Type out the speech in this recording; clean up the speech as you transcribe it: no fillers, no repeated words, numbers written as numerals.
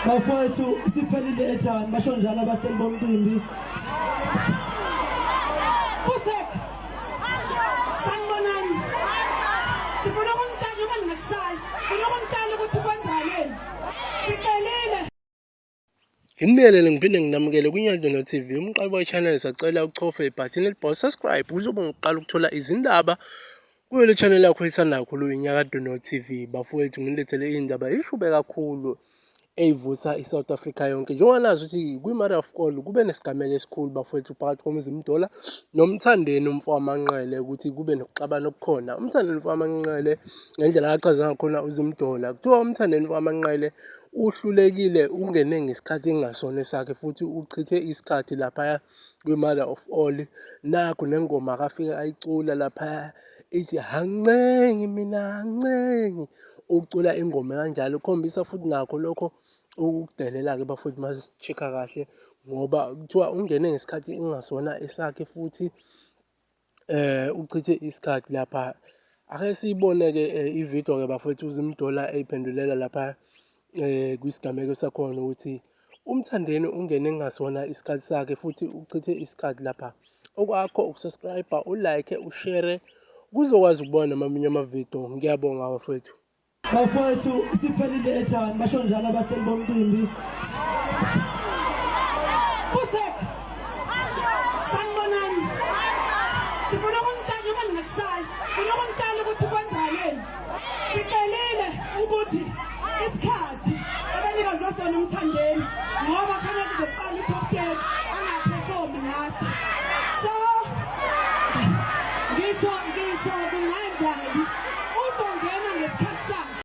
Bafowethu, isiphelile airtime, basho njalo abahleli bomcimbi. Kusek. Sanibonani. Sifuna ukunitshela noma ningakushaya. Sifuna ukunitshela ukuthi kwenzakaleni. Sicelile. Nginibingelele ngiphinde nginamukele kwiNyandlono TV, umqabi we-channel. Sacela uchofe ibhathini elibhalwe subscribe uzobe uqala ukuthola izindaba kuyo le channel yakho oyithanda kakhulu, iNyakadono TV. Bafowethu, nginilethele iy'ndaba ishube kakhulu eyivusa i-South Africa yonke. Njengoba nazi ukuthi kwi-Mother of All kube nesigameko esikhulu, bafowethu, phakathi koMzimdola noMthandeni umfo waManqele, ukuthi kube nokuxabana okukhona. UMthandeni umfo waManqele, ngendlela achaza ngakhona uZimdola, kuthiwa uMthandeni umfo waManqele uhlulekile, ungene ngesikhathi engasona esakhe futhi uchithe isikhathi laphaya kwi-Mother of All. Nakhu nengoma akafike ayicula laphaya ithi angincengi mina, angincengi, ucula ingoma kanjalo ukhombisa futhi nakho lokho ukudelela-ke, bafowethu, uma si-check-a kahle, ngoba kuthiwa ungene ngesikhathi engasona esakhe futhi uchithe isikhathi lapha. Ake siyibone-ke ividiyo-ke, bafowethu, uZimdola eyiphendulela lapha kwisigameko sakhona ukuthi uMthandeni ungene kungasona isikhathi sakhe futhi uchithe isikhathi lapha. Okwakho uku-subscribe, u-like, u-share, kuzokwazi ukubona namanye amavidiyo. Ngiyabonga, bafowethu. Bafowethu, isiphelile airtime, basho njalo abahleli bomcimbi. Kusek. Sanibonani. Sifuna ukunitshela noma ningakushaya. Sifuna ukunitshela ukuthi kwenzakaleni. Sicelile ukuthi isikhathi abanikazi sona uMthandeni, ngoba khona kuzoqala i-top 10 angaperformi ngaso. So ngisho kunganjani uzongena ngesikhathi sakhe.